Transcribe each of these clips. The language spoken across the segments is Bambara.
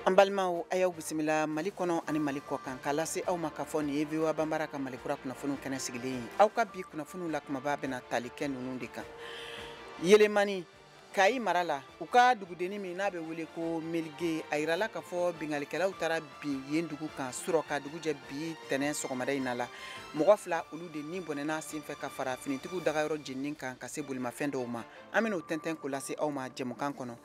An balimaw, a y'aw bisimila Mali kɔnɔ ani Mali kɔ kan, k'a lase aw ma k'a fɔ nin ye VOA Banbara ka Malikura kunnafoniw kɛnɛ sigilen ye. Aw ka bi kunnafoniw la kumaba bɛna tali kɛ ninnu de kan. Yelemani Kayi mara la, u ka dugudenni min n'a bɛ wele ko Melge, a yirala k'a fɔ binkannikɛlaw taara bin yen dugu kan surɔ ka dugu jɛ bi tɛnɛn sɔgɔmada in na la. Mɔgɔ 2 olu de ni bɔnɛna senfɛ ka fara finitigiw dagayɔrɔ jenini kan ka se bolimafɛn dɔw ma. An bɛn'o tɛntɛn k'o lase aw ma jɛmukan kɔnɔ.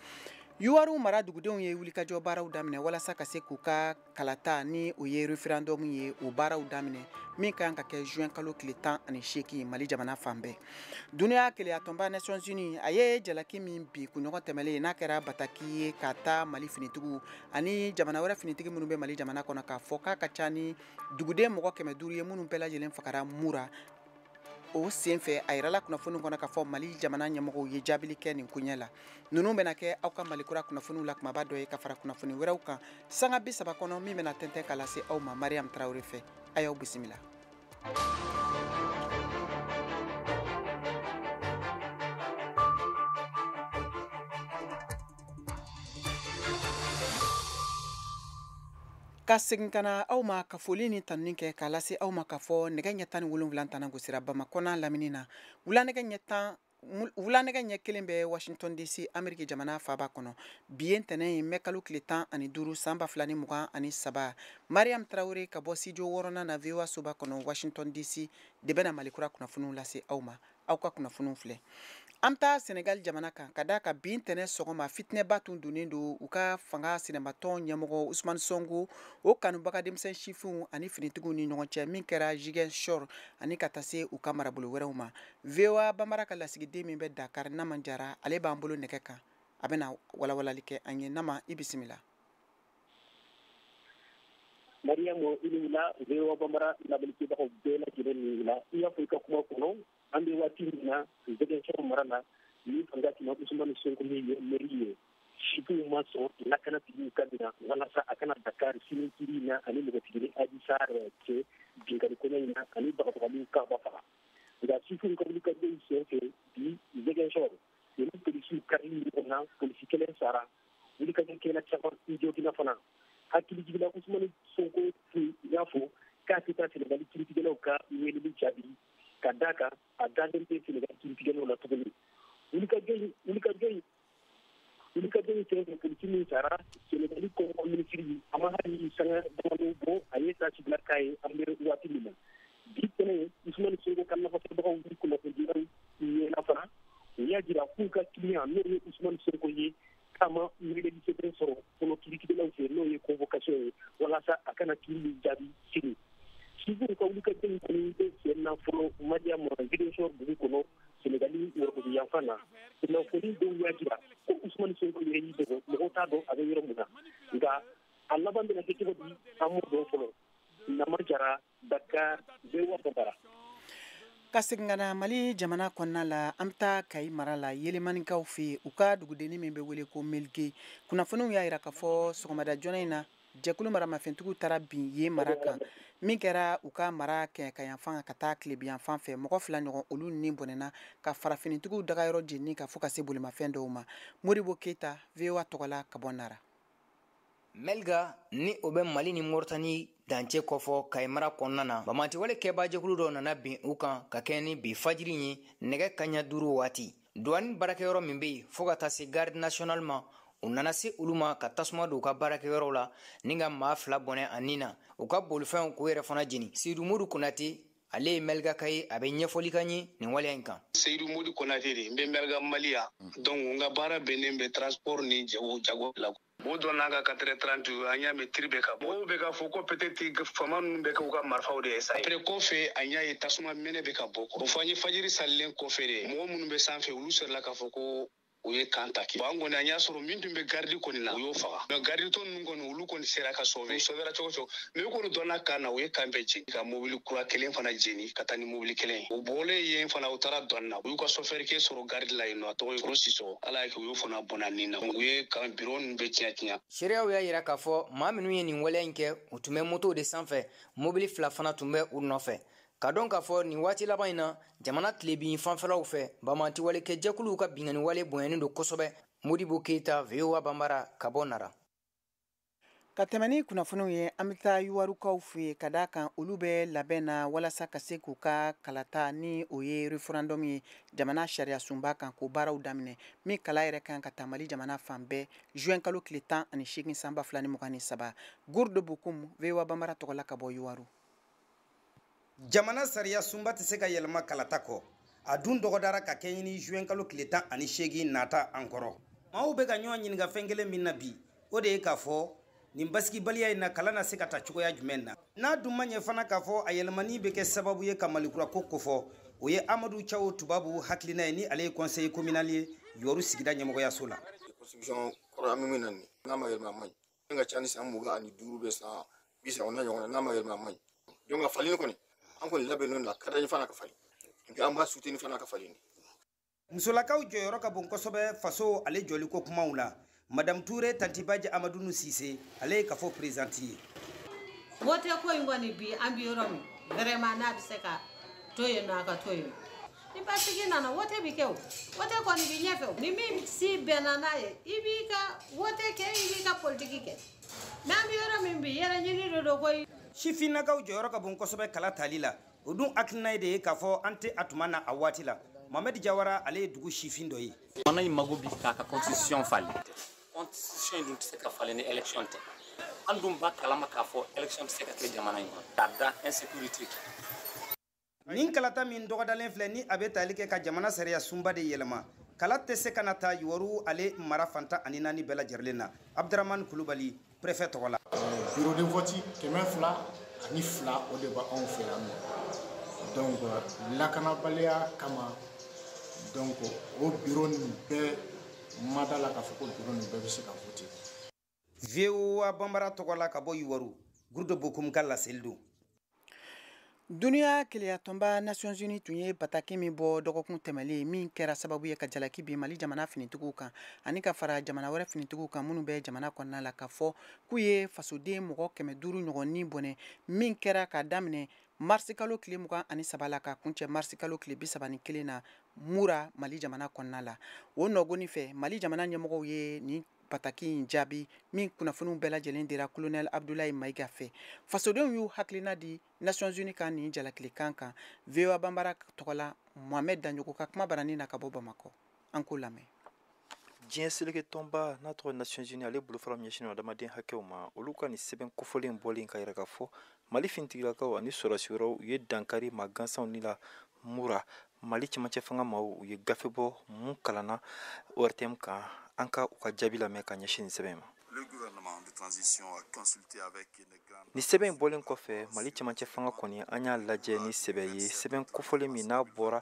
Youwarou mara dugudenw ye wulikajɔ baaraw daminɛ walasa ka se k'u ka kalata ni o ye référendum ye, o baaraw daminɛ min ka kan ka kɛ juin kalo tile 18 Mali jamana fan bɛɛ. Dunuya kelenyatɔnba Nations Unies a ye jalaki min bin kunɲɔgɔn tɛmɛlen n'a kɛra bataki ye ka taa Mali finitigiw ani jamana wɛrɛ finitigi minnu bɛ Mali jamana kɔnɔ, k'a fɔ k'a ka ca ni duguden mɔgɔ 500 ye minnu bɛɛ lajɛlen fagara Mura. O senfɛ a yirala kunnafoni kɔnɔ k'a fɔ Mali jamana ɲɛmɔgɔw ye jaabili kɛ nin koɲɛ la. Ninnu bɛna kɛ aw ka Malikura kunnafoniw la kumaba dɔ ye ka fara kunnafoni wɛrɛw kan sanga 30 kɔnɔ min bɛna tɛntɛn ka lase aw ma Mariam Traoré fɛ. A y'aw bisimila. Ka segin ka na aw ma ka foli ni tanuni kɛ k'a lase aw ma k'a fɔ nɛgɛ ɲɛ 17 tana gosira Bamakɔ n'a lamini na. Wulanɛgɛ ɲɛ tan, wulanɛgɛ ɲɛ kelen bɛ Washington DC, Ameriki jamana faaba kɔnɔ. Bi ye ntɛnɛn ye, mɛ kalo tile 15 san 2023. Mariam Traoré ka bɔ studio wɔɔrɔnan na VOA soba kɔnɔ Washington DC de bɛna Malikura kunnafoniw lase aw ma. Aw ka kunnafoniw filɛ. An bɛ taa Senegal jamana kan ka d'a kan bi ntɛnɛn sɔgɔma fitinɛba tun donnen don u ka fanga sinamatɔn ɲɛmɔgɔ Ousmane Sonko o kanubaga denmisɛn sifinw ani finitigiw ni ɲɔgɔn cɛ min kɛra Ziguinchor ani ka taa se u ka marabolo wɛrɛw ma. VOA Banbara ka lasigiden min bɛ Dakar, Nama Jara, ale b'an bolo nɛgɛ kan, a bɛna walawalali kɛ an ye. Nama, i bisimila. Mariam, i ni wula. VOA Banbara lamɛnnikɛbagaw bɛɛ lajɛlen ni wula. I y'a fɔ i ka kuma kɔnɔ, an bɛ waati min na Ziguinchor mara la, ni fanga tun Ousmane Sonko min ye mairie ye, sifinw ma sɔn lakanatigiw ka minɛ walasa a kana Dakar sini kiri in na ani npogotiginin Adji Sarr cɛ binkanni kɔɲɔ in na ani bagabagaliw k'a ba faga. Nka sifinw ka wulikajɔw sen fɛ bi Ziguinchor, u ni polisiw karili ɲɔgɔn na, polisi kelen sara, wulikajɔkɛla caman joginna fana. Hakilijigila, Ousmane Sonko tun y'a fɔ k'a tɛ taa Senegali kiiritigɛlaw ka weleli jaabi ka d'a kan a dalen tɛ Senegali kiiritigɛlaw la tuguni. Wulikajɔ in senfɛ, polisi min sara, Senegali kɔkɔ minisiri a ma hali sanga damadɔ bɔ, a ye taasibila k'a ye. An bɛ waati min na bi fɛnɛ, Ousmane Sonko ka lafasabagaw ni kunnafonidilaw ɲɛna fana, u y'a jira k'u ka client n'o ye Ousmane Sonko ye, k'a ma weleli sɛbɛn sɔrɔ fɔlɔ kiiritigɛlaw fɛ, n'o ye convocation ye, walasa a kana kiiri jaabi sini. Sifinw ka wulikajɔ in kɔni bɛ sen na fɔlɔ, Mariam, Ziguinchor dugu kɔnɔ, Senegali worodugu yanfan na. Kunnafoni dɔw y'a jira ko Ousmane Sonko yɛrɛ y'i dogo, mɔgɔw t'a dɔn a bɛ yɔrɔ min na. Nka a laban bɛna kɛ cogo di, an m'o dɔn fɔlɔ. Nama Jara, Dakar, VOA Banbara. Ka segin ka na Mali jamana kɔnɔna la, an bɛ taa Kayi mara la, Yelimanikaw fɛ yen, u ka dugudenni min bɛ wele ko Melge. Kunnafoniw y'a jira k'a fɔ sɔgɔmada joona in na, jɛkulu maramafɛntigiw taara bin yen mara kan min kɛra u ka mara kɛɲɛkayanfan ka taa tilebiyanfan fɛ. Mɔgɔ 2 ɲɔgɔn olu ni bɔnɛna ka fara finitigiw dagayɔrɔ jenini kan fo ka se bolimafɛn dɔw ma. Modibo Keyita, VOA tɔgɔ la ka bɔ Nara. Melga ni o bɛ Mali ni Moritani dancɛ kɔfɔ Kayi mara kɔnɔna na, banbaanciwale kɛbaajɛkulu dɔw nana bin u kan ka kɛ ni bi fajiri ye nɛgɛ kaɲa 5 waati. Douane baarakɛyɔrɔ min bɛ yen fo ka taa se garde nationale ma, u nana se olu ma ka tasuma don u ka baarakɛyɔrɔw la ni ka maa 2 bɔnɛ a nin na, u ka bolifɛnw k'u yɛrɛ fana jeni. Seydou Modu Konate, ale ye Melgaka ye, a bɛ ɲɛfɔli k'an ye nin waleya in kan. Seydou Modu Konate de, n bɛ Melga Mali yan. Donc n ka baara bɛnnen bɛ transport ni jago la. Mɔgɔ dɔ n'a ka 4h30, an y'a mɛn tir bɛ ka bɔ. Mɔgɔw bɛ ka fɔ ko peut-être faama ninnu bɛ kɛ u ka marifaw de ye sa. Après kɔfɛ, an y'a ye tasuma mɛnɛ bɛ ka bɔ. O fɔ an ye fajiri salilen kɔfɛ de, mɔgɔ minnu bɛ sanfɛ, olu sɔrɔla k'a fɔ ko u ye kan ta kɛ. An kɔni an y'a sɔrɔ min tun bɛ garidi kɔni na, u y'o faga. Mais garidi tɔ ninnu kɔni, olu kɔni sera ka sauver. U sauvera cogo cogo. Mais u kɔni dɔnna kan na, u ye kan bɛɛ jeni. Ka mobili kura kelen fana jeni ka taa ni mobili kelen ye. U bɔlen yen fana, u taara douane na. U y'u ka chauffeur kɛ sɔrɔ garidi la yen nɔ, a tɔgɔ ye Koro Sisɔkɔ. Ala y'a kɛ u y'o fana bɔnna nin na. U ye kan bureau ninnu bɛɛ tiɲɛ tiɲɛ. Seereyaw y'a jira k'a fɔ maa minnu ye nin waleya in kɛ, u tun bɛ moto de sanfɛ, mobili 2 fana tun bɛ u nɔfɛ. Ka dɔn k'a fɔ nin waati laban in na, jamana tilebin fanfɛlaw fɛ, banbaanciwalekɛ jɛkuluw ka binkanni wale bonyanen don kosɛbɛ. Modibo Keyita, VOA Banbara, ka bɔ Nara. Ka tɛmɛ ni kunnafoniw ye, an bɛ taa Youwarou fɛ yen, ka d'a kan olu bɛ labɛn na walasa ka se k'u ka kalata, ni o ye référendum ye jamana sariya sunba kan, k'o baaraw daminɛ, min kala yɛrɛ kan ka taa Mali jamana fan bɛɛ juin kalo tile 18 san 2023. Gourde Bokum, VOA Bambara tɔgɔ la ka bɔ Youwarou. Jamana sariya sunba tɛ se ka yɛlɛma kalata kɔ. A dun dɔgɔdara ka kɛ ni juin kalo tile 18 nata an kɔrɔ. Maaw bɛ ka ɲɔgɔn ɲininka fɛn kelen min na bi, o de ye k'a fɔ nin basigibaliya in na, kala na se ka ta cogoya jumɛn na, n'a dun ma ɲɛ fana k'a fɔ a yɛlɛmani bɛ kɛ sababu ye ka Malikura ko kofɔ. O ye Amadu Cawo Tubabu hakilina ye, ni ale ye conseiller communal ye Youwarou sigida ɲɛmɔgɔyaso la. Constitution kɔrɔ an bɛ min na nin, n'a ma yɛlɛma, a man ɲi. Min ka ca ni san 25 bɛ san 30 n'a ɲɔgɔn na, n'a ma yɛlɛma, a man ɲi. Donc a falenni kɔni, an kɔni labɛnnen don, a ka d'an ye fana ka falen, an b'a soutenir fana ka falen. Musolakaw jɔyɔrɔ ka bon kosɛbɛ faso ale jɔliko kumaw la. Madame Touré Tantibaji Amadou Cissé, ale ye kafo présidente ye. Wote ko in kɔni, bi an bi yɔrɔ min, vraiment, n'a bɛ se ka to yen nɔ, a ka to yen. Ni basigi nana, wote bi kɛ, o wote kɔni bi ɲɛfɛ. O ni min si bɛnna n'a ye, i b'i ka wote kɛ, i b'i ka politiki kɛ. Mais an bi yɔrɔ min bi, yɛrɛ ɲini de don koyi. Sifinnakaw jɔyɔrɔ ka bon kosɛbɛ kala tali la. O dun hakilina ye de ye k'a fɔ an tɛ a tuma na a waati la. Mohamed Jawara, ale ye dugu sifin dɔ ye. Jamana in mago bi k'a ka constitution falen. Constitution in dun tɛ se ka falen ni élection tɛ. An dun b'a kalama k'a fɔ élection tɛ se ka kɛ jamana in kɔnɔ k'a da insécurité. Nin kalata min dɔgɔdalen filɛ, ni a bɛ tali kɛ ka jamana sariya sunba de yɛlɛma, kala tɛ se ka na taa Youwarou ale mara fanta ani naani bɛɛ lajɛlen na. Abdramane Kulubali, préfet tɔgɔ la. Bureau de vote 202, o de b'anw fɛ yan nɔ. Donc lakanabaliya kama, donc o bureau nin bɛɛ ma da la k'a fɔ ko bureau nin bɛɛ bɛ se ka voter. VOA Bambara tɔgɔ la ka bɔ Youwarou, Gourde Bokum ka laseli don. Duniya keleyatɔnba Nations Unies tun ye bataki min bɔ dɔgɔkun tɛmɛlen, min kɛra sababu ye ka jalaki bin Mali jamana finitigiw kan ani ka fara jamana wɛrɛ finitigiw kan minnu bɛ jamana kɔnɔna la, ka fɔ k'u ye fasoden mɔgɔ 500 ɲɔgɔn ni bɔnɛ, min kɛra ka daminɛ marisi kalo tile 23 la ka kuncɛ marisi kalo tile 31 na Mura, Mali jamana kɔnɔna la. O nɔgɔni fɛ, Mali jamana ɲɛmɔgɔw ye nin bataki in jaabi, min kunnafoniw bɛɛ lajɛlen dira colonel Abdoulaye Maïga fɛ. Fasodenw y'u hakilina di Nations Unies kan nin jalakilikan kan. VOA Bambara tɔgɔ la, Mohamed Danjogo ka kuma baranin na ka bɔ Bamakɔ, an k'o lamɛn. Diɲɛ seleke tɔnba n'a tɔgɔ Nations Unies, ale bolofara min ɲɛsinnen adamadenya hakɛw ma, olu ka nin sɛbɛn kofɔlen bɔlen ka yɛrɛ ka fɔ Mali finitigilakaw ani sɔrɔdasi wɛrɛw, u ye dankari maa gansanw ni la Mura, Mali cɛmancɛ fanga maaw, u ye gafe bɔ mun kalanna ORTM kan. An ka u ka jaabi lamɛn ka ɲɛsin nin sɛbɛn ma. Ni sɛbɛn in bɔlen kɔfɛ, Mali cɛmancɛ fanga kɔni, an y'a lajɛ ni sɛbɛ ye, sɛbɛn kofɔlen min n'a bɔra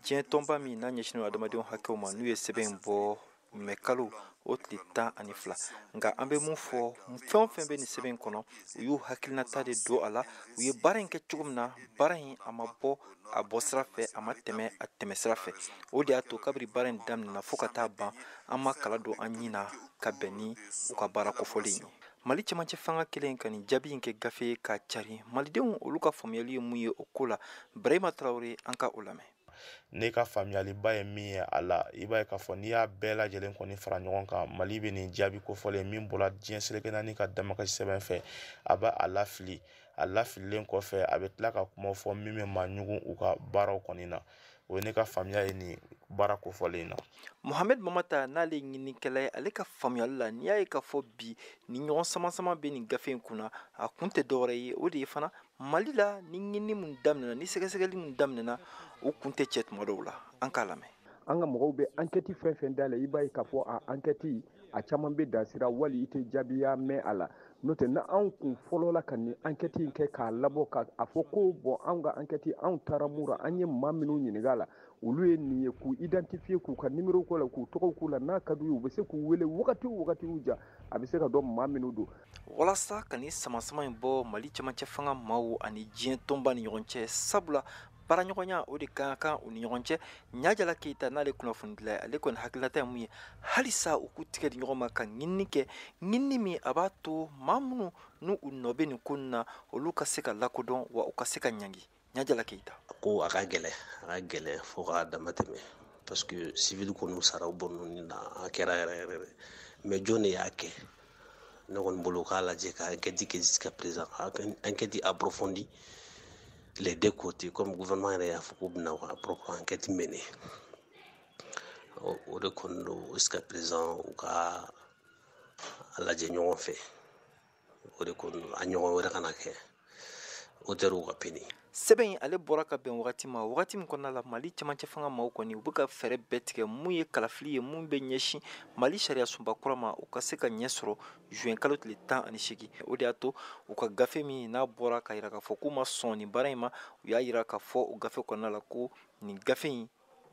diɲɛ tɔnba min n'a ɲɛsinnen adamadenya hakɛw ma, n'u ye sɛbɛn in bɔ mɛ kalo o tile 12. Nka an bɛ mun fɔ? Fɛn o fɛn bɛ nin sɛbɛn in kɔnɔ, u y'u hakilinata de don a la. U ye baara in kɛ cogo min na, baara in a ma bɔ a bɔ sira fɛ, a ma tɛmɛ a tɛmɛ sira fɛ. O de y'a to kabiri baara in daminɛna fo ka taa ban, an ma kala don an ɲin na ka bɛn ni u ka baara kofɔlen ye. Mali cɛmancɛ fanga kelen ka nin jaabi in kɛ gafe ka cari, malidenw olu ka faamuyali ye mun ye o ko la? Brahima Tarawele, an ka o lamɛn. Ne ka faamuyaliba ye min ye a la, i b'a ye k'a fɔ n'i y'a bɛɛ lajɛlen kɔni fara ɲɔgɔn kan, Mali bɛ nin jaabi kofɔlen min bɔra diɲɛ seleke naani ka damakasi sɛbɛn fɛ, a b'a a lafili. A lafililen kɔfɛ, a bɛ tila ka kuma fɔ min bɛ maa ɲugun u ka baaraw kɔni na. O ye ne ka faamuya ye nin baara kofɔlen na. Mohamed Mamata, n'ale ye ɲininikɛla ye, ale ka faamuyali la, n'i y'a ye k'a fɔ bi ni ɲɔgɔn sama-sama bɛ nin gafe in kunna, a kun tɛ dɔwɛrɛ ye, o de ye fana Mali la ni ɲinini mun daminɛna, ni sɛgɛsɛgɛli mun daminɛna, o kun tɛ cɛ tuma dɔw la. An k'a lamɛn. An ka mɔgɔw bɛ enquête fɛn fɛn dayɛlɛ, i b'a ye k'a fɔ a enquête a caman bɛ dan sira wali i tɛ jaabiya mɛn a la. N'o tɛ, na anw kun fɔlɔla ka nin enquête in kɛ k'a labɔ, ka a fɔ ko bon, anw ka enquête, anw taara Mura, an ye maa minnu ɲininka a la, olu ye nin ye, k'u identifier, k'u ka numéro k'u la, k'u tɔgɔw k'u la, n'a ka d'u ye, u bɛ se k'u wele wagati o wagati y'u ja, a bɛ se ka dɔn maa minnu don. Walasa ka nin sama-sama in bɔ Mali cɛmancɛ fanga maaw ani diɲɛ tɔnba ni ɲɔgɔn cɛ, sabula baaraɲɔgɔnya o de ka kan u ni ɲɔgɔn cɛ, Ɲajala Keyita, n'ale kunnafonidila ye, ale kɔni hakilinata ye mun ye? Halisa u k'u tigɛ di ɲɔgɔn ma ka ɲinini kɛ, ɲinini min a b'a to maa minnu n'u u nɔ bɛ nin ko in na, olu ka se ka lakodɔn wa u ka se ka ɲangi. Ɲajala Keyita. Ko a ka gɛlɛn, a ka gɛlɛn fo k'a dama tɛmɛ, parce que civil kɔni sara u bɔnni na, a kɛra yɛrɛ yɛrɛ, mais jɔn de y'a kɛ? Ne kɔni bolo k'a lajɛ ka enquête kɛ jusqu'à présent, enquête approfondie les deux côtés, comme gouvernement yɛrɛ y'a fɔ k'u bɛna u ka propre enquête mener. O de kɔni don jusqu'à présent, u ka a lajɛ ɲɔgɔn fɛ. O de kɔni don, a ɲɔgɔn wɛrɛ kana kɛ, auteurw ka punir. Sɛbɛn in ale bɔra ka bɛn wagati ma, wagati min kɔnɔna la Mali cɛmancɛ fanga maaw kɔni u bɛ ka fɛɛrɛ bɛɛ tigɛ mun ye kalafili ye mun bɛ ɲɛsin Mali sariya sunba kura ma, u ka se ka ɲɛ sɔrɔ juin kalo tile 18. O de y'a to u ka gafe min n'a bɔra ka yira k'a fɔ k'u ma sɔn nin baara in ma, u y'a yira k'a fɔ o gafe kɔnɔna la ko nin gafe in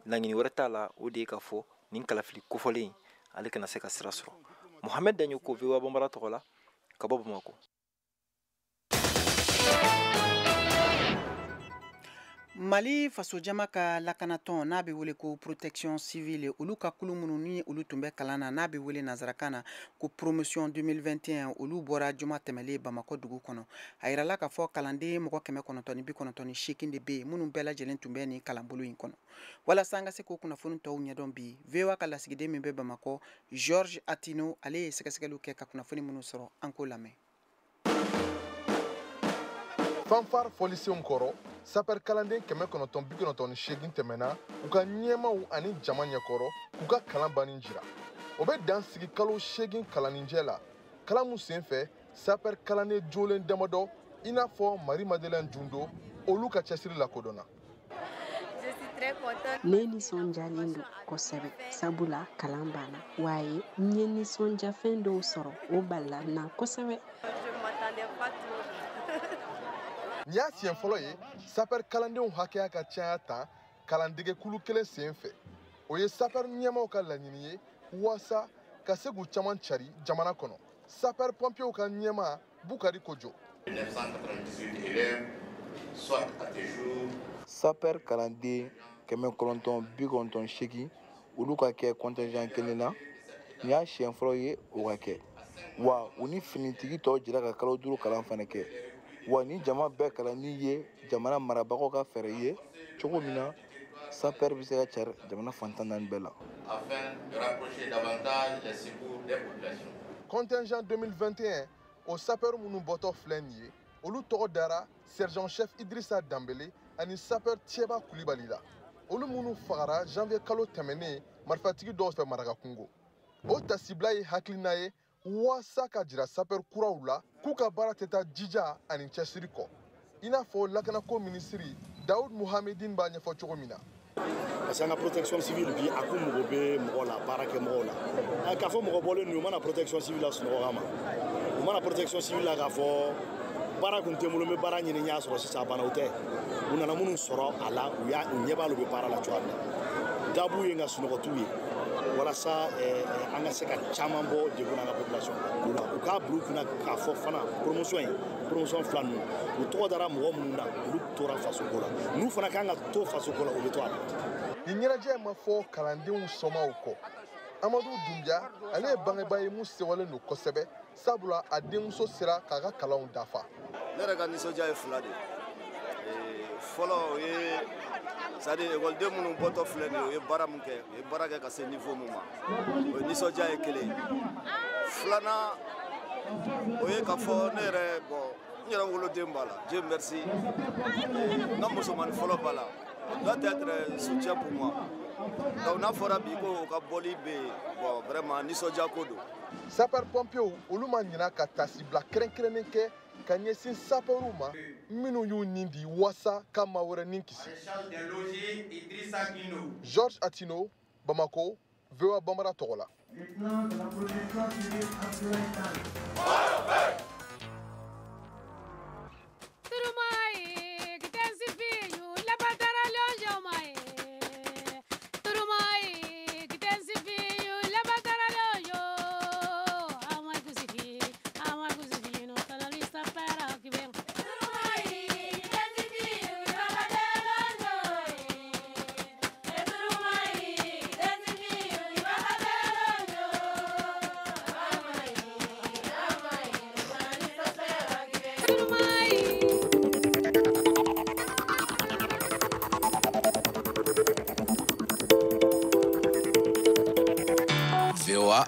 laɲini wɛrɛ t'a la, o de ye k'a fɔ nin kalafili kofɔlen in ale kana se ka sira sɔrɔ. Mohamed Daɲoko, VOA Banbara tɔgɔ la, ka bɔ Bamakɔ. Mali fasojama ka lakanatɔn n'a bɛ wele ko protection civile, olu ka kulu minnu ni olu tun bɛ kalan na n'a bɛ wele nansarakan na ko promotion 2021, olu bɔra juma tɛmɛlen Bamakɔ dugu kɔnɔ. A yirala k'a fɔ kalanden mɔgɔ 998 de bɛ yen minnu bɛɛ lajɛlen tun bɛ nin kalanbolo in kɔnɔ. Walasa an ka se k'o kunnafoni tɔw ɲɛdɔn bi, VOA ka lasigiden min bɛ Bamakɔ, Georges Atino, ale ye sɛgɛsɛgɛliw kɛ ka kunnafoni minnu sɔrɔ, an k'o lamɛn. Fanfare fɔlisenw kɔrɔ, sapeur kalanden 998 tɛmɛna u ka ɲɛmaw ani jama ɲɛkɔrɔ k'u ka kalan banni jira. O bɛ dan sigi kalo 8 kalanninjɛ la. Kalan mun sen fɛ, sapeur kalanden jolen damadɔ i n'a fɔ Marie Madeleine Jundo, olu ka cɛsiri lakodɔnna. Ne nisɔndiyalen don kosɛbɛ, sabula kalan banna, wa ye n ye nisɔndiyafɛn dɔw sɔrɔ, o balila n na kosɛbɛ. Nin y'a siɲɛ fɔlɔ ye sapeur kalandenw hakɛya ka caya tan kalandege kulu kelen sen fɛ. O ye sapeur ɲɛmaaw ka laɲini ye waasa ka se k'u caman cari jamana kɔnɔ. Sapeur pompiers ka ɲɛmaa Bukari Kojo. 998 élèves, soit à des jours. Sapeur kalanden 998, olu ka kɛ contingent kelen na, nin y'a siɲɛ fɔlɔ ye o ka kɛ. Wa u ni finitigi tɔw jɛra ka kalo 5 kalan fana kɛ. Wa ni jama bɛɛ kalanni ye jamana marabagaw ka fɛɛrɛ ye cogo min na sapeur bɛ se ka cari jamana fan 14 bɛɛ la. Afin de rapprocher davantage les secours des populations. Contingent 2021, o sapeur minnu bɔtɔ filɛ nin ye, olu tɔgɔ dara sergent chef Idrissa Dambele ani sapeur Tieba Kulibali la. Olu minnu fagara janvier kalo tɛmɛnen marifatigi dɔw fɛ Marakakungo. O tasibila ye hakilina ye waasa ka jira sapeur kuraw la k'u ka baara tɛ taa jija ani cɛsiri kɔ. I n'a fɔ lakanako minisiri Daoud Mohamedine b'a ɲɛfɔ cogo min na. Parce que an ka protection civile bi, a ko mɔgɔ bɛ mɔgɔ la, baara kɛ mɔgɔw la. K'a fɔ mɔgɔ bɔlen ninnu, u mana protection civile la sunɔgɔ kama. U mana protection civile la k'a fɔ baara kun tɛ n bolo, n bɛ baara ɲini, n y'a sɔrɔ sisan, a banna, o tɛ. U nana minnu sɔrɔ a la, u y'a u ɲɛ b'a la u bɛ baara la cogoya min na. Dabu ye nka sunɔgɔ t'u ye. Walasa an ka se ka caman bɔ degun n'an ka population la. U k'a bila u kunna k'a fɔ fana promotion in, promotion fila ninnu, u tɔgɔ dara mɔgɔ minnu na, olu tora fasoko la. N'u fana kan ka to fasoko la, u bɛ to a la. Nin ɲɛnajɛ ma fɔ kalandenw somaw kɔ. Amadu Dunbiya, ale ye bangebaa ye mun sewalen don kosɛbɛ, sabula a denmuso sera k'a ka kalanw dafa. Ne yɛrɛ ka nisɔndiya ye fila de ye. Fɔlɔ, o ye c'est à dire ekɔliden minnu bɔtɔ filɛ nin ye, u ye baara min kɛ, u ye baara kɛ ka se niveau mun ma, o ye nisɔndiya ye kelen ye. Filanan, o ye k'a fɔ ne yɛrɛ, bon, n yɛrɛ woloden b'a la, Dieu merci, n ka musomanin fɔlɔ b'a la, o doit être soutien pour moi. Donc n'a fɔra bi ko o ka bɔli bɛ yen, bon, vraiment nisɔndiya ko don. Sapeur pompiers, olu ma ɲina ka tasibila kɛrɛnkɛrɛnnen kɛ ka ɲɛsin sapeurw ma minnu y'u nin di waasa ka maa wɛrɛ nin kisi. Georges Atino, Bamako, VOA Bambara tɔgɔ la.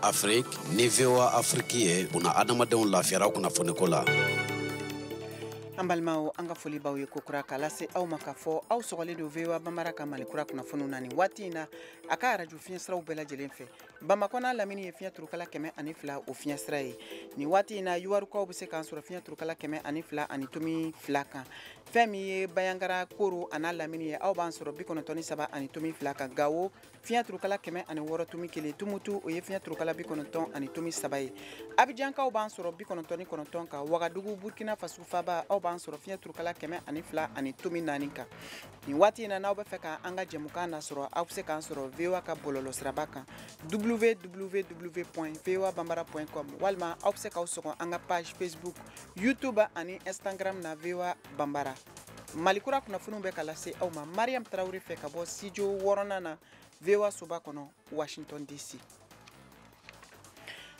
Afrique ni VOA Afrique ye buna adamadenw lafiyara kunnafoniko la. An balimaw, an ka foli b'aw ye kokura k'a lase aw ma k'a fɔ aw sɔgɔlen don VOA Bambara ka Malikura kunnafoniw na nin waati in na, a ka arajo fiɲɛsiraw bɛɛ lajɛlen fɛ. Bamakɔ n'a lamini ye fiɲɛ turukala 102 o fiɲɛsira ye. Nin waati in na, Yuwarukaw bɛ se k'an sɔrɔ fiɲɛ turukala 102.2 kan. Fɛn min ye Bayangara Koro a n'a lamini ye, aw b'an sɔrɔ 93.2 kan. Gawo, fiɲɛ turukala 106.1. Tumutu, o ye fiɲɛ turukala 93 ye. Abijankaw b'an sɔrɔ 99 kan. Wagadugu, Burkina Faso faba, aw b'an sɔrɔ fiɲɛ turukala 102.4 kan. Nin waati in na, n'aw bɛ fɛ ka an ka jɛmukan lasɔrɔ, aw bɛ se k'an sɔrɔ VOA ka bɔlɔlɔsiraba kan, www.voabambara.com, walima aw bɛ se k'aw sɔgɔ an ka page Facebook, YouTube ani Instagram na, VOA Bambara. Malikura kunnafoniw bɛ ka lase aw ma Mariam Tarawele fɛ ka bɔ studio 6nan na, VOA soba kɔnɔ, Washington DC.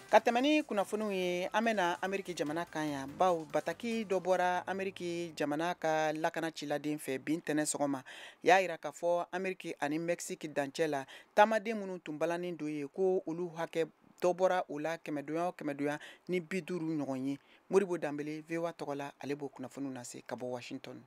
Ka tɛmɛ ni kunnafoniw ye, an bɛna Ameriki jamana kan yan, baw bataki dɔ bɔra Ameriki jamana ka lakana ciladen fɛ bi ntɛnɛn sɔgɔma, y'a yira k'a fɔ Ameriki ani Mexique dancɛ la, taamaden minnu tun balannen don ye, ko olu hakɛ dɔ bɔra o la kɛmɛdonya o kɛmɛdonya ni 50 ɲɔgɔn ye. Modibo Danbele, VOA tɔgɔ la, ale b'o kunnafoniw lase ka bɔ Washington.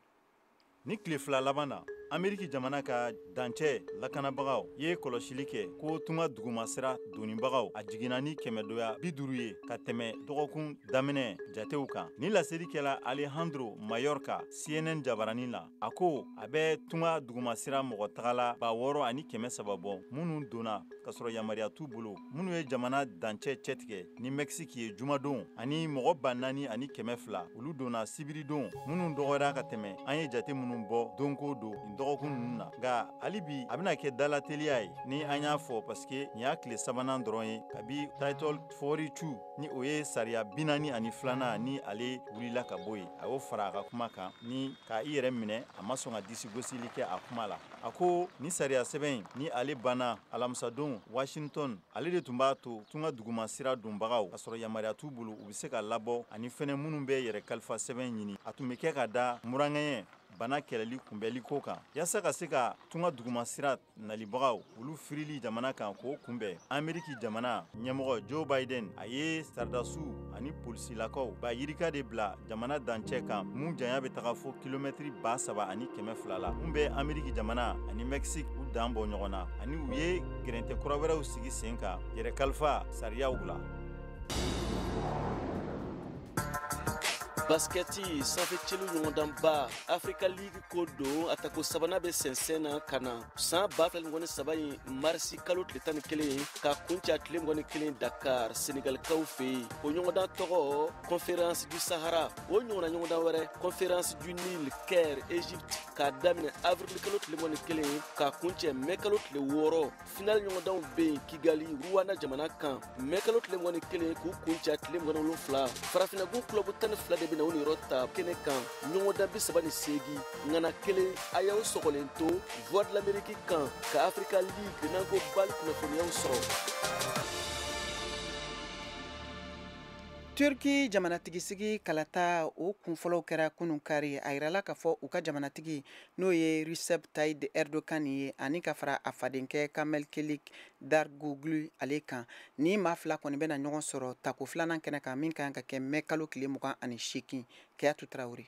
Ni tile 2 laban na, Ameriki jamana ka dancɛ lakanabagaw ye kɔlɔsili kɛ ko tunga dugumasira donibagaw a jiginna ni kɛmɛdoya 50 ye ka tɛmɛ dɔgɔkun daminɛ jatew kan. Ni laseli kɛla Alejandro Mayorka CNN jabaranin la, a ko a bɛ tunga dugumasira mɔgɔ tagala 6300 bɔ, minnu donna ka sɔrɔ yamaruya t'u bolo, minnu ye jamana dancɛ cɛtigɛ ni Mexique ye jumadon, ani mɔgɔ 4200, olu donna sibiridon, minnu dɔgɔyara ka tɛmɛ an ye jate minnu bɔ don ko don nin dɔgɔkun ninnu na. Nka hali bi, a bɛna kɛ dalateliya ye ni an y'a fɔ, parce que nin y'a tile sabanan dɔrɔn ye kabi Title 42, ni o ye sariya 42nan, ni ale wulila ka bɔ yen. A y'o fara a ka kuma kan ni ka i yɛrɛ minɛ, a ma sɔn ka disi gosili kɛ a kuma la. A ko ni sariya sɛbɛn in, ni ale banna alamisadon Washington, ale de tun b'a to tunga dugumasira donbagaw ka sɔrɔ yamaruya t'u bolo, u bɛ se ka labɔ, ani fɛnɛ minnu bɛ yɛrɛ kalifa sɛbɛn ɲini. A tun bɛ kɛ ka da muraŋɛɲɛ bana kɛlɛli kunbɛli ko kan, yaasa ka se ka tunga dugumasira nalibagaw olu firili jamana kan k'o kunbɛn. Ameriki jamana ɲɛmɔgɔ Joe Biden, a ye saridasiw ani polisilakaw ba yirika de bila jamana dancɛ kan, mun janya bɛ taga fo kilomɛtiri 3200 la, mun bɛ Ameriki jamana ani Mexique u dan bɔ ɲɔgɔn na, ani u ye gɛrɛntɛ kura wɛrɛw sigi sen kan yɛrɛ kalifa sariyaw la. Baskɛti sanfɛ celu ɲɔgɔndanba Africa League ko don, a tako sabanan bɛ sɛnsɛn na ka na san 2023 in marisi kalo tile 11 ka kuncɛ tile 21 Dakar, Senegalikaw fɛ yen. O ɲɔgɔndan tɔgɔ Conférence du Sahara. O ɲɔgɔnna ɲɔgɔndan wɛrɛ Conférence du Nil, Caire, Egypte, k'a daminɛ avril kalo tile 21 ka kuncɛ mɛ kalo tile 6. Final ɲɔgɔndanw bɛ yen Kigali, Rwanda jamana kan, mɛ kalo tile 21 k'u kuncɛ tile 27. Farafinnagun club 12 de bɛ na o niyɔrɔ ta kɛnɛ kan, ɲɔgɔndan 38, ŋana kelen. A y'aw sɔgɔlen to Voix de l'Amérique kan ka Africa League n'an ko BAL kunnafoniyaw sɔrɔ. Turki jamanatigisigi kalata o kunfɔlɔw kɛra kunun kari. A yirala k'a fɔ u ka jamanatigi, n'o ye Recep Tayyip Erdogan ye, ani ka fara a fadenkɛ Kamel Kılıçdaroğlu ale kan, ni maa fila kɔni bɛna ɲɔgɔn sɔrɔ tako filanan kɛnɛ kan, min kan ka kɛ mɛ kalo tile 28. Keyatu Tarawele.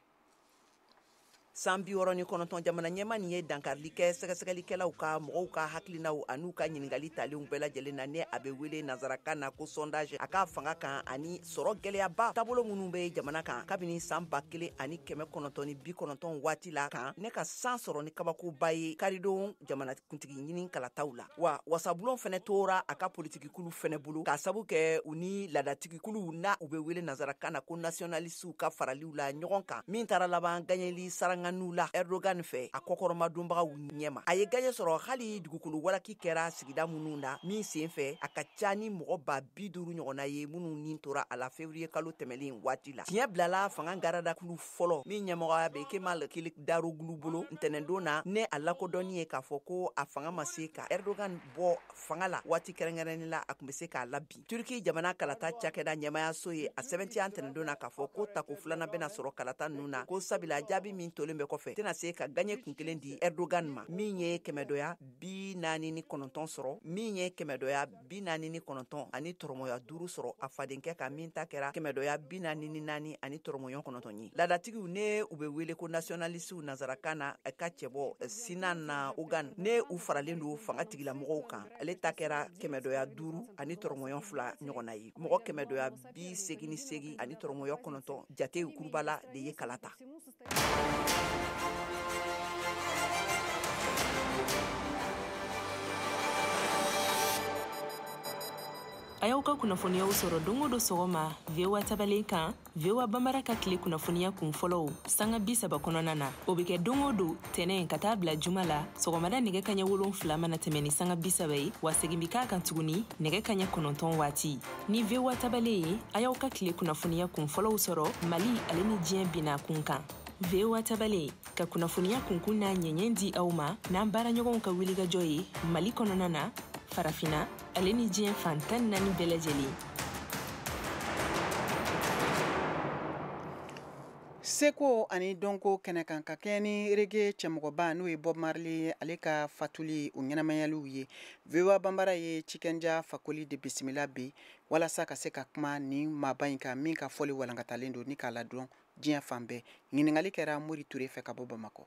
San 69 jamana ɲɛma nin ye dankarili kɛ sɛgɛsɛgɛlikɛlaw ka mɔgɔw ka hakilinaw an'u ka ɲininkali talenw bɛɛ lajɛlen na, ne a bɛ wele nansarakan na ko sondage, a ka fanga kan ani sɔrɔ gɛlɛyaba taabolo minnu bɛ jamana kan kabini san 1990 waati la kan, ne ka san sɔrɔ ni kabakoba ye karidon jamanakuntigi ɲini kalataw la. Wa wasabulon fɛnɛ tora a ka politikikulu fɛnɛ bolo, k'a sabu kɛ u ni laadatigikuluw na u bɛ wele nansarakan na ko nationalistew ka faraliw la ɲɔgɔn kan, min taara laban gaɲɛli saranga la Erdogan fɛ a kɔkɔrɔmadonbagaw ɲɛma. A ye gaɲɛ sɔrɔ hali dugukolo walaki kɛra sigida minnu na, min sen fɛ a ka ca ni mɔgɔ 50,000 ɲɔgɔnna ye minnu nin tora a la février kalo tɛmɛlen waati la. Tiɲɛ bilala fanga garadakulu fɔlɔ min ɲɛmɔgɔya bɛ Kemal Kılıçdaroğlu bolo ntɛnɛndon na, ne a lakodɔnni ye k'a fɔ ko a fanga ma se ka Erdogan bɔ fanga la waati kɛrɛnkɛrɛnnen la, a tun bɛ se k'a labin. Turki jamana kalata cakɛda ɲɛmayaso ye a sɛbɛntiya ntɛnɛndon na k'a fɔ ko tako filanan bɛna sɔrɔ kalata ninnu na, ko sabula jaabi min tolen tolen bɛ kɔfɛ, tɛna se ka gaɲɛ kun kelen di Erdogan ma, min ye kɛmɛdɔya 49 sɔrɔ, min ye kɛmɛdɔya 49 ani tɔrɔmɔya 5 sɔrɔ a fadenkɛ ka min ta kɛra kɛmɛdɔya 44 ani tɔrɔmɔya 9 ye. Laadatigiw ne u bɛ wele ko nationalisiw nansarakan na ka cɛbɔ Sinan Ogan, ne u faralen don fanga tigilamɔgɔw kan, ale ta kɛra kɛmɛdɔya 5 ani tɔrɔmɔya 2 ɲɔgɔnna ye. Mɔgɔ kɛmɛdɔya 88 ani tɔrɔmɔya 9 jate kurubala de ye kala ta. A y'aw ka kunnafoniyaw sɔrɔ don o don sɔgɔma VOA tabalen kan, VOA Bambara ka tile kunnafoniya kun fɔlɔw sanga 30 kɔnɔna na. O bɛ kɛ don o don tɛnɛn ka taa bila juma la sɔgɔmada nɛgɛ kaɲɛ 7 mana tɛmɛ ni sanga 30 ye, wa segin bɛ k'a kan tuguni nɛgɛ kaɲɛ 9 waati. Ni VOA tabalen ye, a y'aw ka tile kunnafoniya kun fɔlɔw sɔrɔ Mali ale ni diɲɛ binna kun kan. VOA tabalen ka kunnafoniya kunkun n'a ɲɛɲɛ di aw ma n'an baaraɲɔgɔnw ka wulikajɔ ye Mali kɔnɔna na, Farafina ale ni diɲɛ fan 14 bɛɛ lajɛlen. Seko ani dɔnko kɛnɛ kan ka kɛ ni reggae cɛmɔgɔba n'o ye Bob Marley ye, ale ka fatuli o ɲɛnamayaliw ye. VOA Bambara ye Tiken Jah Fakoly de bisimila bi walasa ka se ka kuma ni maaba in kan min ka fɔli walankatalen don ni k'a ladɔn diɲɛ fan bɛɛ. Ɲininkali kɛra Mori Ture fɛ ka bɔ Bamakɔ.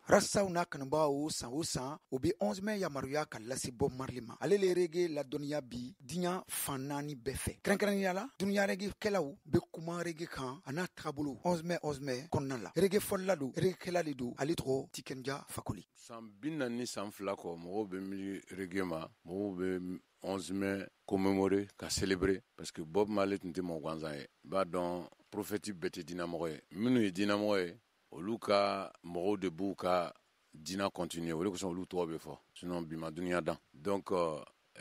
Rastaw n'a kanubagaw san o san o bɛ 11 mai yamaruya ka lase Bob Marley ma. Ale le reggae ladɔnniya bi diɲɛ fan 4 bɛɛ fɛ. Kɛrɛnkɛrɛnnenya la, dunuya reggae kɛlaw bɛ kuma reggae kan a n'a tagabolo 11 mai 11 mai kɔnɔna la. Reggae fɔlila don, reggae kɛla de don, ale tɔgɔ Tiken Jah Fakoly. San 42 kɔ, mɔgɔw bɛ miiri reggae ma, mɔgɔw bɛ 11 mai commémorer ka célébrer parce que Bob Marley tun tɛ mɔgɔ gansan ye. I b'a dɔn prophète bɛɛ tɛ diinɛmɔgɔ ye. Minnu ye diinɛmɔgɔ ye, olu ka mɔgɔw de b'u ka diinɛ continuer, o de kosɔn olu tɔgɔ bɛ fɔ, sinon bi ma dunuya dan. Donc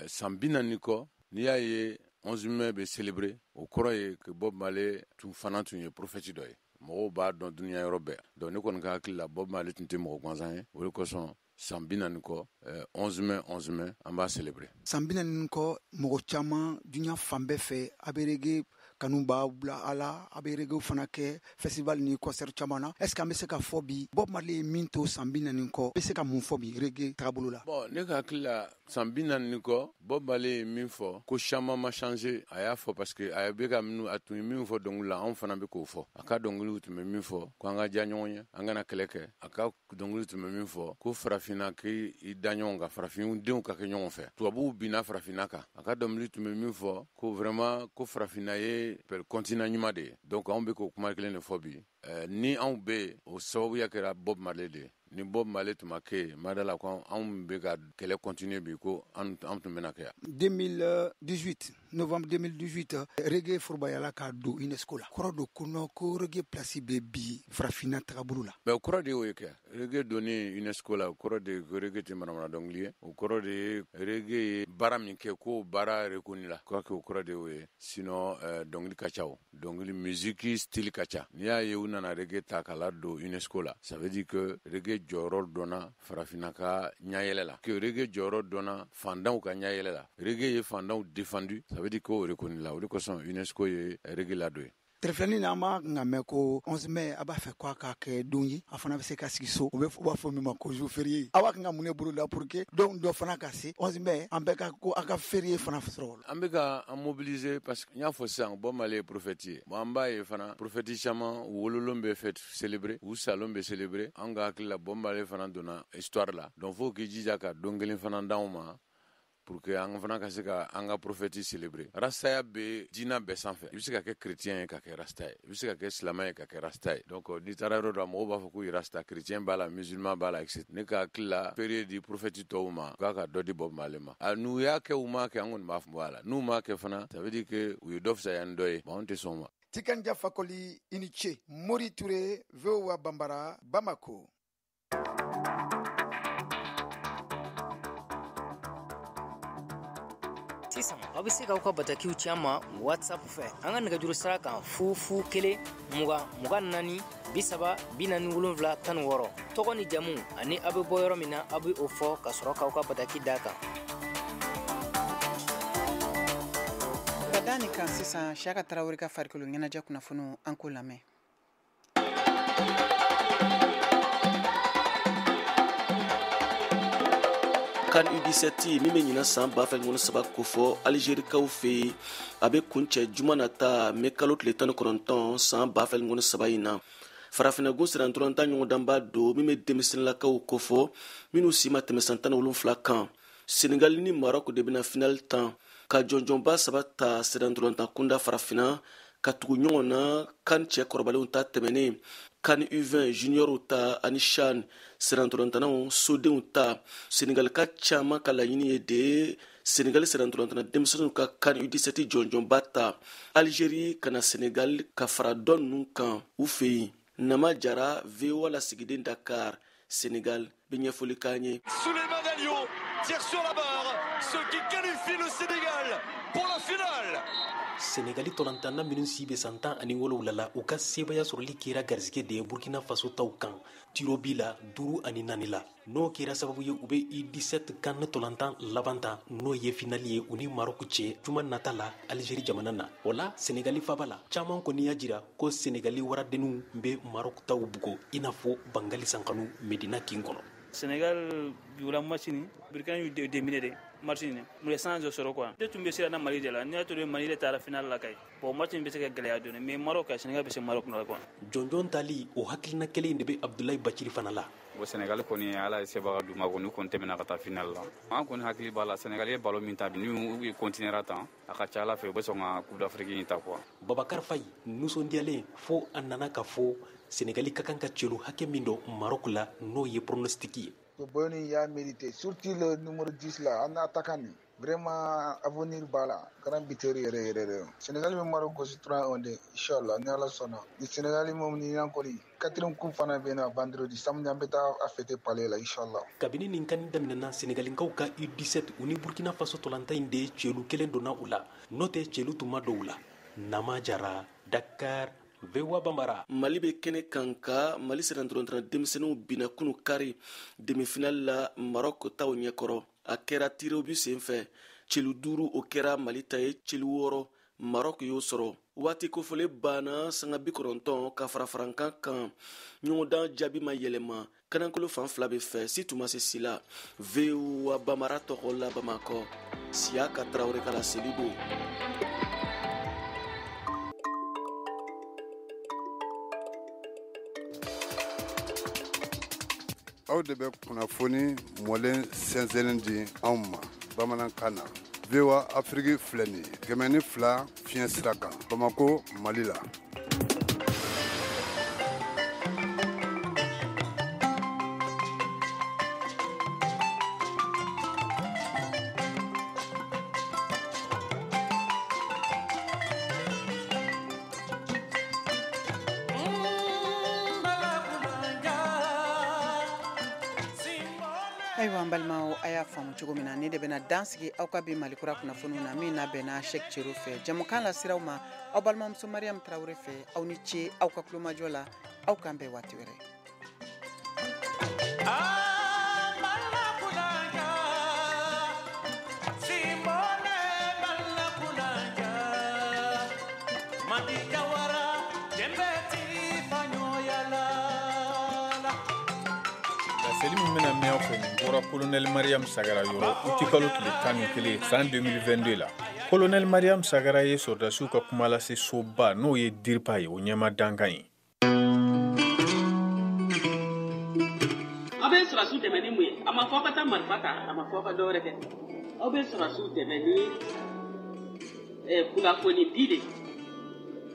san 40 kɔ, n'i y'a ye 11 mai bɛ célébrer, o kɔrɔ ye que Bob Marley tun fana tun ye prophète dɔ ye. Mɔgɔw b'a dɔn dunuya yɔrɔ bɛɛ. Donc ne kɔni ka hakili la, Bob Marley tun tɛ mɔgɔ gansan ye, o de kosɔn san 40 kɔ 11 mai 11 mai an b'a célébrer. San 40 kɔ, mɔgɔ caman dunuya fan bɛɛ fɛ a bɛ reggae kanu b'a bila a la, a bɛ reggae fana kɛ festival ni concert caman na. Est ce que an bɛ se ka fɔ bi Bob Marley ye min to san 40 kɔ, bɛ se ka mun fɔ bi reggae tagabolo la? Bon, ne ka hakili la, san 40 kɔ, Bob Marley ye min fɔ, ko caman ma changer. A y'a fɔ parce que a bɛ ka minnu, a tun ye min fɔ dɔnkili la, anw fana bɛ k'o fɔ. A ka dɔnkiliw tun bɛ min fɔ, ko an ka diya ɲɔgɔn ye, an kana kɛlɛ kɛ. A ka dɔnkili tun bɛ min fɔ, ko farafinna k'i da ɲɔgɔn kan, farafinw denw ka kɛ ɲɔgɔn fɛ. Tubabuw binna farafinna kan. A ka dɔnkili tun bɛ min fɔ, ko vraiment ko farafinna ye continent ɲuman de ye. Donc anw bɛ k'o kuma kelen de fɔ bi. Ni anw bɛ yen, o sababuya kɛra Bob Marley de ye. Ni Bob Marley tun ma kɛ yen, ma da la ko anw bɛ ka kɛlɛ continuer bi, ko an tun bɛna kɛ yan. 2018, novembre 2018, reggae forobayala ka don UNESCO la. Kɔrɔ don ko non, ko reggae place bɛ bi farafinna tagabolo la. Mais o kɔrɔ de y'o ye kɛ. Reggae donni UNESCO la, o kɔrɔ de ye ko reggae tɛ manamana dɔnkili ye. O kɔrɔ de ye reggae ye baara min kɛ, k'o baara reconnu la. Quoi que o kɔrɔ de y'o ye. Sinon dɔnkili ka ca o. Dɔnkili musique style ka ca. N'i y'a ye u nana reggae ta k'a ladon UNESCO la, ça veut dire que reggae jɔyɔrɔ dɔnna farafinna ka ɲayɛlɛ la, que reggae jɔyɔrɔ dɔnna fandanw ka ɲayɛlɛ la. Reggae ye fandanw défendu, ça veut dire k'o reconnu la. O de kosɔn UNESCO ye reggae ladon ye. Telefɔni na, an b'a nka mɛn ko 11 mai a b'a fɛ k'a ka kɛ don ye, a fana bɛ se ka sigi so, u bɛ u b'a fɔ min ma ko jour férié. A b'a kan ka mun de bolo la pour que don dɔ fana ka se 11 mai, an bɛɛ ka ko a ka férié fana sɔrɔ? An bɛ ka an mobiliser parce que n y'a fɔ sisan, Bob Marley ye prophète ye. Bon, an b'a ye fana prophète caman u wololon bɛ fête célébrer, u salon bɛ célébrer. An ka hakili la, Bob Marley fana donna histoire la. Donc fo k'i jija ka don kelen fana d'anw ma pour que an fana ka se ka an ka prophète célébrer. Rastaya bɛ diinɛ bɛɛ sanfɛ. I bɛ se ka kɛ chrétien ye ka kɛ rasta ye, i bɛ se ka kɛ silamɛ ye ka kɛ rasta ye. Donc n'i taara yɔrɔ dɔ la, mɔgɔw b'a fɔ k'u ye rasta, chrétien b'a la, musulman b'a la, etc. Ne ka hakili la, férié di prophète tɔw ma, k'a ka dɔ di Bob Marley ma. A n'u y'a kɛ, u m'a kɛ, an kɔni b'a fɔ a la. N'u m'a kɛ fana, ça veut dire que u ye dɔ fisaya ni dɔ ye. Bon, anw tɛ sɔn o ma. Tiken Jah Fakoly, i ni ce. Mori Ture, VOA Bambara, Bamako. Sisan aw bɛ se k'aw ka batakiw ci an ma WhatsApp fɛ an ka nɛgɛjuru sira kan 0 0 1 20 24 30 47 16. Tɔgɔ ni jamu ani aw bɛ bɔ yɔrɔ min na, aw bɛ o fɔ ka sɔrɔ k'aw ka bataki d'a kan. Ka da nin kan sisan, Siyaka Tarawele ka farikolo ɲɛnajɛ kunnafoniw, an k'o lamɛn. CAN U17 min bɛ ɲinan san 2023 kofɔ Algerikaw fɛ yen, a bɛ kuncɛ juma nata mɛ kalo tile 19 san 2023 in na. Farafinnagun sennantolatan ɲɔgɔndanba don min bɛ denmisɛnninlakaw kofɔ minnu si ma tɛmɛ san 17 kan. Senegal ni Maroc de bɛna final tan ka jɔnjɔnba 3 ta sennantolatan kunda farafinna ka tugu ɲɔgɔn na CAN cɛ kɔrɔbalenw ta tɛmɛnen, CAN U20 juniorw ta ani CHAN sennantolatannaw sodenw ta. Senegal ka caman ka laɲini ye de Senegal sennantolatanna denmisɛnninw ka CAN U17 jɔnjɔnba ta. Algérie ka na Senegal ka fara dɔ ninnu kan u fɛ yen. Nama Jara, VOA lasigiden Dakar, Senegal, bɛ ɲɛfɔli k'an ye. Souleymane Alio tire sur la barre, ce qui qualifie le Sénégal pour la finale. Senegali tɔlantanna minnu si bɛ san 17 la, u ka sebaya sɔrɔli kɛra garisɛgɛ de ye Burkina Faso taw kan tirobi la 5-4 la. N'o kɛra sababu ye u bɛ U17 CAN tɔlantan laban ta, n'o ye finali ye u ni Maroc cɛ juma nata la Algérie jamana na. O la Senegali faba la, caman kɔni y'a jira ko Senegali waradenninw bɛ Maroc taw bugo i n'a fɔ Bangali Sankanu Medina kin kɔnɔ. Sénégal jugula match ni Burkina y'u déminé de match ni mu ye chance dɔ sɔrɔ quoi. Ne tun bɛ siran na Mali de la, n'i y'a to Mali de taara finale la kay. Bon match in bɛ se ka gɛlɛya dɔɔni mais Maroc ka Sénégal bɛ se Maroc la quoi. Jɔnjɔn tali o hakilina kelen de bɛ Abdoulaye Baciri fana la. Bon Sénégal kɔni Ala ye sebaga d'u ma kɔni, u kɔni tɛmɛna ka taa finale la. An kɔni hakili b'a la Sénégal ye ballon min ta bi, n'u continuera tan, a ka ca Ala fɛ u bɛ sɔn ka Coupe d'Afrique in ta quoi. Babacar Faye nisɔndiyalen fo a nana ka fɔ Sénégali ka kan ka celu hakɛ min don Maroc la, n'o ye pronostic ye. Boni y'a mérité, surtout le numéro 10 là, en attaquant. Vraiment, avenir b'a la, grand buteur yɛrɛ yɛrɛ de. Sénégal bɛ Maroc gosi 3-1 de, inchallah, ni Ala sɔnna. Ni Sénégal moom ni y'an kɔni, quatrième coupe fana bɛ na vendredi, samedi an bɛ taa a fêter palais la, inchallah. Kabini nin kan daminɛna Sénégalinkaw ka U17 u ni Burkina Faso tɔlantan in de celu kelen donna u la, n'o tɛ celu tun ma don u la. Nama Jara, Dakar, VOA Bambara. Mali bɛ kɛnɛ kan ka Mali sennantolatan denmisɛnninw binna kunu kari demi-finale la Maroc taw ɲɛkɔrɔ. A kɛra tirobi senfɛ, celu 5 o kɛra Mali ta ye, celu 6 Maroc y'o sɔrɔ. Waati kofɔlen banna sanga 90 ka fara farankan kan. Ɲɔgɔndan jaabi ma yɛlɛma, kanankolo fan fila bɛ fɛ si tun ma se si la. VOA Bambara tɔgɔ la Bamakɔ, Siyaka Tarawele ka laseli don. Aw de bɛ kunnafoni mɔlen sɛnsɛnnen di anw ma bamanankan na. VOA Afrique filɛ nin ye 102 fiɲɛ sira kan Bamakɔ, Mali la. Ayiwa n balimaw, a y'a faamu cogo min na, ne de bɛna dan sigi aw ka bi Malikura kunnafoniw na min labɛnna Cheick Cero fɛ. Jamukan lasiraw ma aw balimamuso Mariam Tarawele fɛ. Aw ni ce aw ka kulomajɔ la, aw k'an bɛn waati wɛrɛ. Laseli min bɛna mɛn aw fɛ nin bɔra Colonel Mariam Sagara yɔrɔ utikalo tile 11 san 2022 la. Colonel Mariam Sagara ye sɔrɔdasiw ka kumalase soba n'o ye DIRPA ye, o ɲɛma dankan ye. Aw bɛ sɔrɔdasiw dɛmɛ ni mun ye? A ma fɔ aw ka taa marifa ta, a ma fɔ aw ka dɔwɛrɛ kɛ. Aw bɛ sɔrɔdasiw dɛmɛ ni kunnafoni di de.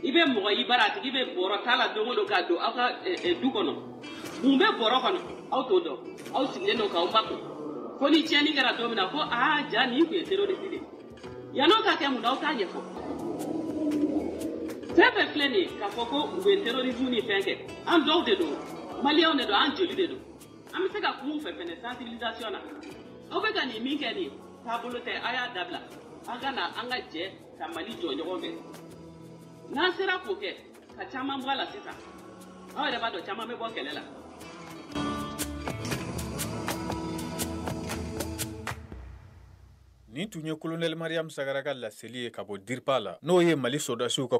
I bɛ mɔgɔ i bara, a tigi bɛ bɔrɔ t'a la don o don k'a don aw ka du kɔnɔ. Mun bɛ bɔrɔ kɔnɔ? Aw t'o dɔn. Aw sigilen don k'aw makun. Fo ni tiɲɛni kɛra don min na ko aa ja nin tun ye terroriste de ye. Yann'o ka kɛ mun na aw t'a ɲɛfɔ. Fɛn fɛn filɛ nin ye k'a fɔ ko u bɛ terrorisme ni fɛn kɛ, an dɔw de don, maliyɛnw de don, an joli de don. An bɛ se ka kuma u fɛ fɛnɛ sensibilisation na. Aw bɛ ka nin min kɛ nin ye, taabolo tɛ, a y'a dabila. An ka na an ka jɛ ka Mali jɔ ɲɔgɔn fɛ. N'an sera k'o kɛ, ka caman bɔ a la sisan. Aw yɛrɛ b'a dɔn caman bɛ bɔ kɛlɛ la. Nin tun ye Colonel Mariam Sagara ka laseli ye ka bɔ DIRPA la, n'o ye Mali sɔrɔdasiw ka